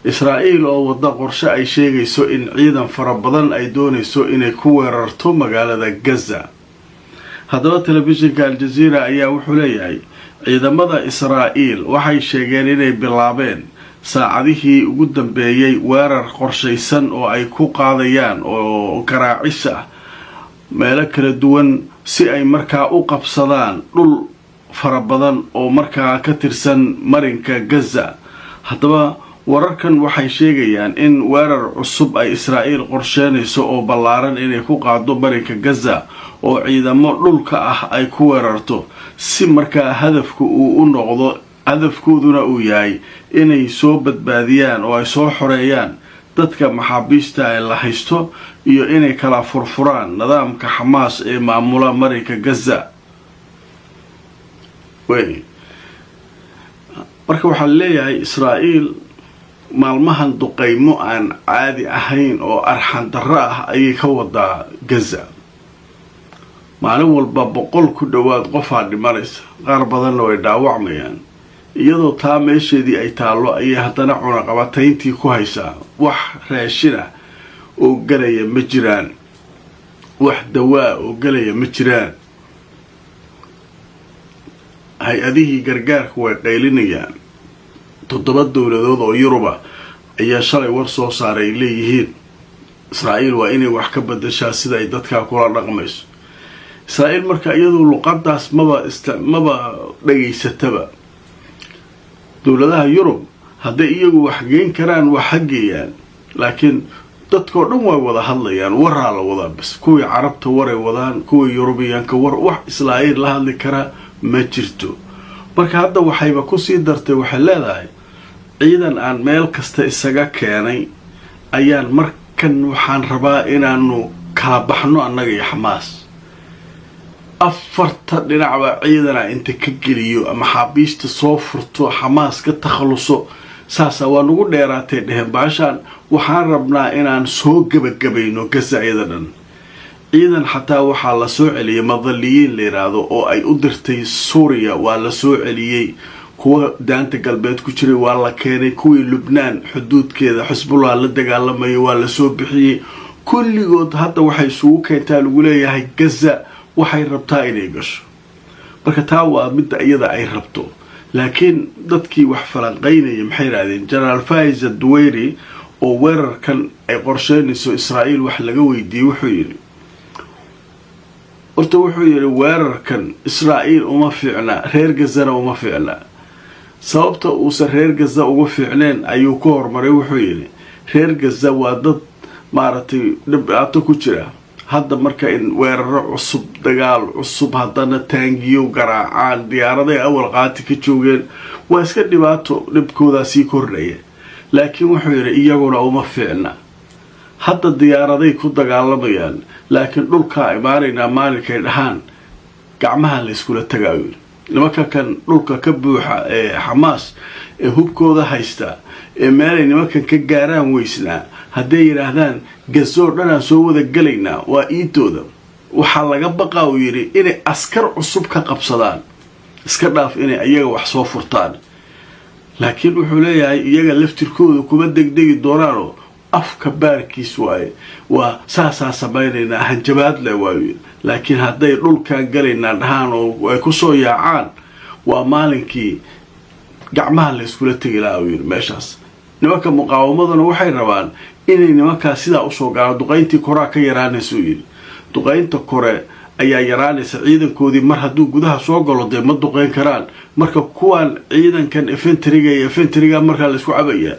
Israa'iil oo wadda qorshe ay sheegayso in ciidan fara badan ay doonayso inay ku weerarto magaalada Gaza. Haddaba, telefishinka Al-Jaziira ayaa wuxuu leeyahay ciidamada Israa'iil waxay sheegeen inay bilaabeen saacadihii ugu dambeeyey weerar qorshaysan oo ay ku qaadayaan oo garaacis ah meelo kala duwan, si ay markaa u qabsadaan dhul fara badan oo markaa ka tirsan marinka Gaza. Haddaba, wararkan waxay sheegayaan in weerar cusub ay Israa'iil qorsheynayso oo ballaaran inay ku qaado marinka Gaza, oo ciidamo dhulka ah ay ku weerarto, si markaa hadafku uu u noqdo, hadafkooduna uu yahay inay soo badbaadiyaan oo ay soo xoreeyaan dadka maxaabiista ee la haysto iyo inay kala furfuraan nidaamka Xamaas ee maamula marinka Gaza. Wey, marka waxaa leeyahay Israa'iil maalmahan duqeymo aan caadi ahayn oo arxan darro ah ayay ka wadaa Gaza. Maalin walba 100 ku dhowaad qofaa dhimanaysa, qaar badanna way dhaawacmayaan. Iyadoo taa meesheedii ay taallo ayay haddana cunaqabatayntii ku haysaa. Wax raashin ah oo galaya ma jiraan, wax dawaa oo galaya ma jiraan. Hay-adihii gargaarku way qaylinayaan. Toddoba dowladood oo Yuruba ayaa shalay war soo saaray ay leeyihiin Israa'iil waa inay wax ka badashaa sida ay dadkaa kula dhaqmayso. Israa'iil marka iyadu luqadaas maba dhageysataba. Dowladaha Yurub hadday iyagu wax geyn karaan, wax ha geeyaan, laakiin dadkoo dhan way wada hadlayaan, waraa la wadaa bas. Kuwii Carabta waray wadaan, kuwii Yurubiyaanka war. Wax Israa'iil la hadli karaa ma jirto. Marka hadda waxayba kusii dartay, waxay leedahay ciidan aan meel kasta isaga keenay ayaan markan waxaan rabaa inaanu kala baxno annaga iyo Xamaas. Afarta dhinacba ciidana inta ka geliyo, maxaabiista soo furto, Xamaas ka takhaluso. Saasa waa nagu dheeraatay dheheen baashaan, waxaan rabnaa inaan soo gebagabayno Gaza iyada dhan. Ciidan xataa waxaa la soo celiyay madaliyiin la yidhaahdo oo ay u dirtay Suuriya, waa la soo celiyey. Kuwa Daanta Galbeed ku jiray waa la keenay, kuwii Lubnaan xuduudkeeda Xisbullah la dagaalamayay waa la soo bixiyey. Kulligood hadda waxay isugu keentaa lagu leeyahay Gaza waxay rabtaa inay gasho. Marka taa waa midda iyada ay rabto, laakiin dadkii wax falanqaynaya maxay yidhahdeen? Jenaraal Faiza Duweyri oo weerarkan ay qorsheynayso Israa'iil wax laga weydiiyey, wuxuu yidhi, horta wuxuu yidhi, weerarkan Israa'iil uma fiicna, reer Gazana uma fiicna. Sababta uusan reer Gaza uga fiicneen ayuu ku horumaray. Wuxuu yidhi reer Gaza waa dad maaragtay dhibaato ku jira hadda. Marka in weeraro cusub, dagaal cusub, haddana taangiyo garaacaan, diyaaraday awal qaati ka joogeen, waa iska dhibaato, dhibkoodaa sii kordhaya. Laakiin wuxuu yidhi iyaguna uma fiicna. Hadda diyaaraday ku dagaalamayaan, laakiin dhulkaa imaanaynaa maalinkay dhahaan, gacmaha la yskula tagaayo yidhi. Nimanka kan dhulka ka buuxa ee Xamaas ee hubkooda haysta ee meelay nimankan ka gaaraan weysnaa, hadday yidhaahdaan Gazoo dhanaan soo wada gelaynaa, waa iidooda. Waxaa laga baqaa, uu yidhi, inay askar cusub ka qabsadaan, iska dhaaf inay iyaga wax soo furtaan. Laakiin wuxuu leeyahay iyaga laftirkooda kuma degdegi doonaanoo afka baarkiis waaye, waa saasaa samaynaynaa, hanjabaad leh waayu. Laakiin hadday dhulkaan galaynaa dhahaan oo ay kusoo yaacaan, waa maalinkii gacmaha la yskula tegi lahaa, uu yidhi meeshaas. Nimanka muqaawamaduna waxay rabaan inay nimankaas sidaa usoo galaan. Duqayntii koraa ka yaraanaysa, uu yidhi, duqaynta kore ayaa yaraanaysa. Ciidankoodii mar hadduu gudaha soo galo, dee ma duqeyn karaan. Marka kuwan ciidankan infantry-ga iyo infantry-ga markaa la isku cabayaa.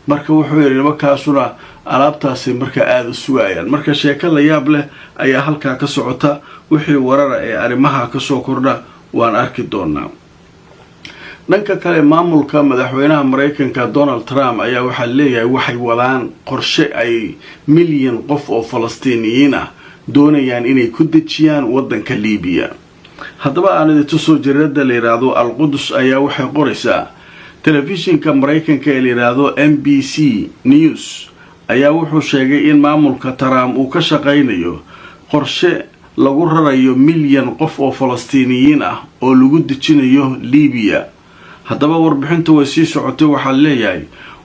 Marka wuxuu yidhi nimankaasuna alaabtaasay markaa aada u sugayaan. Marka sheeko la yaab leh ayaa halkaa ka socota. Wixii warara ee arrimaha kasoo kordha waan arki doonaa. Dhanka kale, maamulka madaxweynaha Mareykanka Donald Trump ayaa waxaa leeyahay waxay wadaan qorshe ay milyan qof oo Falastiiniyiin ah doonayaan inay ku dejiyaan waddanka Liibiya. Haddaba, aan idin tusoo jariirada la yidhaahdo Al-Qudus ayaa waxay qoraysaa, telefishinka Maraykanka ee la yidhaahdo NBC News ayaa wuxuu sheegay in maamulka Trump uu ka shaqaynayo qorshe lagu rarayo milyan qof oo Falastiiniyiin ah oo lagu dejinayo Liibiya. Haddaba, warbixintu way sii socotay. Waxaa leeyahay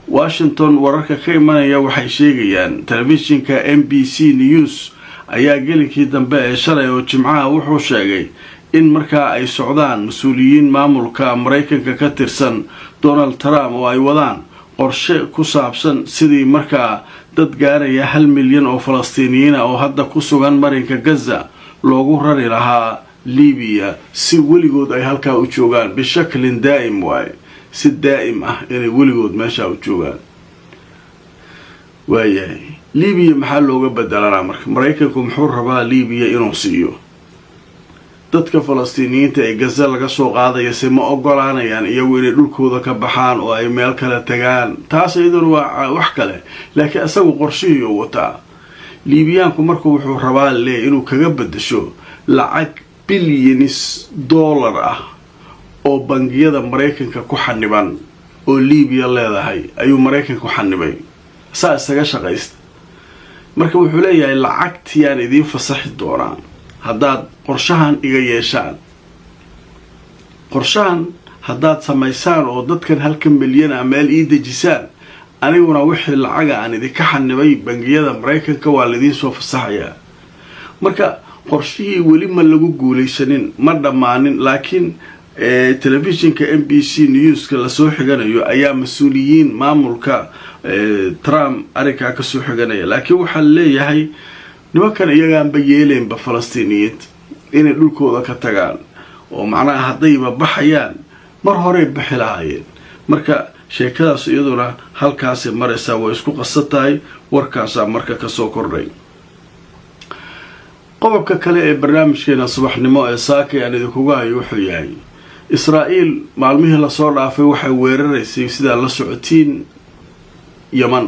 Washington wararka ka imanaya waxay sheegayaan telefishinka NBC News ayaa gelinkii dambe ee shalay oo Jimcaha wuxuu sheegay in markaa ay socdaan mas-uuliyiin maamulka Maraykanka ka tirsan Donald Trump oo ay wadaan qorshe ku saabsan sidii markaa dad gaaraya 1 milyan oo Falastiiniyiina oo hadda ku sugan marinka Gaza loogu rari lahaa Libiya, si weligood ay halkaa u joogaan bishaklin daa'im waaye, si daa'im ah inay weligood meeshaa u joogaan. Waayahay, Libiya maxaa looga bedelanaa? Marka Maraykanku muxuu rabaa Libiya inuu siiyo? Dadka Falastiiniyiinta ee Gaza laga soo qaadaya se ma ogolaanayaan iyagu inay dhulkooda ka baxaan oo ay meel kale tagaan? Taas iyaduna waa wax kale, laakiin isagu qorshihii uu wataa. Liibiyaanku marku wuxuu rabaa leeya inuu kaga bedesho lacag bilyanis dollar ah oo bangiyada Maraykanka ku xaniban oo Liibiya leedahay ayuu Maraykanka ku xanibay, saa isaga shaqaysta. Marka wuxuu leeyahay, lacagtiyaan idiin fasaxi doonaa haddaad qorshahan iga yeeshaan, qorshahan haddaad samaysaan oo dadkan halka milyan ah meel ii dejisaan, aniguna wixii lacaga aan idinka xanibay bangiyada Maraykanka waa laidiin soo fasaxayaa. Marka qorshihii weli ma lagu guulaysanin, ma dhammaanin, laakiin telefishinka NBC Newska lasoo xiganayo ayaa mas-uuliyiin maamulka Trump arrinkaa kasoo xiganaya. Laakiin waxaa leeyahay nimankan iyagaanba yeeleenba Falastiiniyiinta inay dhulkooda ka tagaan, oo macnaha haddayba baxayaan mar horey bixi lahaayeen. Marka sheekadaas iyaduna halkaasay maraysaa, way isku qasan tahay. Warkaasaa marka kasoo kordhay. Qodobka kale ee barnaamijkeena subaxnimo ee saakay aan idinkuga hayo wuxuu yahay, Israa'iil maalmihii lasoo dhaafay waxay weeraraysay, sidaa la socotiin, Yaman,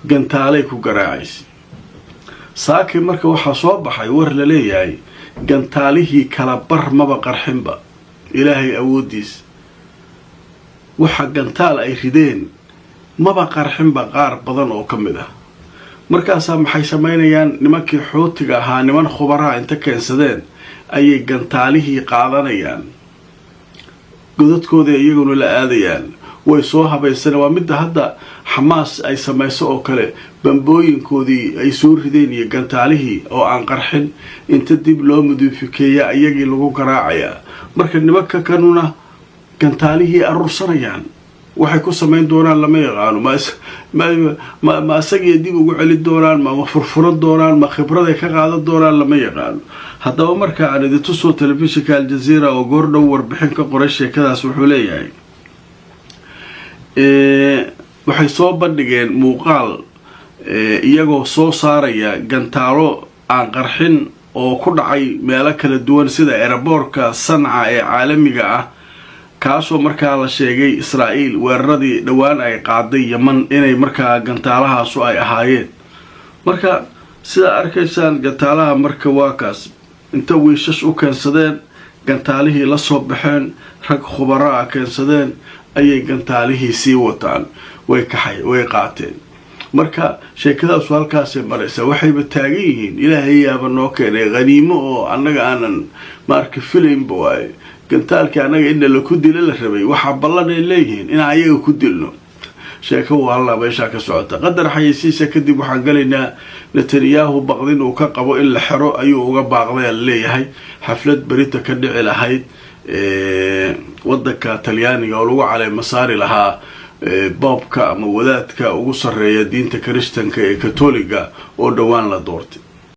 gantaalay ku garaacaysay. Saakay marka waxaa soo baxay war la leeyahay gantaalihii kala bar maba qarxinba. Ilaahay awooddiis, waxa gantaal ay rideen maba qarxinba qaar badan oo ka mid ah. Markaasaa maxay samaynayaan nimankii Xuutiga ahaa? Niman khubaraha inta keensadeen ayay gantaalihii qaadanayaan, godadkooda iyaguna la aadayaan, way soo habaysan. Waa midda hadda Xamaas ay samayso oo kale, bambooyinkoodii ay soo rideen iyo gantaalihii oo aan qarxin inta dib loo muduufikeeya iyagii lagu garaacayaa. Marka nimanka kanuna gantaalihii aruursanayaan, waxay ku samayn doonaan lama yaqaano. Ma isagii dib ugu celin doonaan, ma furfuran doonaan, ma khibraday ka qaadan doonaan, lama yaqaano. Haddaba marka aan idintusoo telefishinka Aljazeera oo goordhow warbixin ka qoray sheekadaas, wuxuu leeyahay waxay soo bandhigeen muuqaal iyagoo soo saaraya gantaalo aan qarxin oo ku dhacay meelo kala duwan, sida airportka Sanca ee caalamiga ah, kaasoo markaa la sheegay Israa'iil weeraradii dhowaan ay qaaday Yeman inay markaa gantaalahaasu ay ahaayeen. Marka sidaa arkaysaan gantaalaha marka waa kaas, inta wiishash u keensadeen gantaalihii la soo baxeen, rag khubaro ah keensadeen, ayay gantaalihii sii wataan, way kaxay, way qaateen. Marka sheekadaasu halkaasay maraysaa. Waxayba taagan yihiin, Ilaahay yaaba noo keenay khaniimo oo annaga aanan maarka filaynba waaye. Gantaalkii annaga inna laku dilo la rabay, waxaa ballan ay leeyihiin inaan ayaga ku dilno. Sheeko waalna meeshaa ka socota. Qadar xayeysiisa kadib waxaan galaynaa Netanyahu baqdin uu ka qabo in la xero ayuu uga baaqday leeyahay xaflad berita ka dhici lahayd wadanka Talyaaniga oo lagu caleema saari lahaa Pope-ka ama wadaadka ugu sarreeya diinta Kiristanka ee Katoliga oo dhowaan la doortay.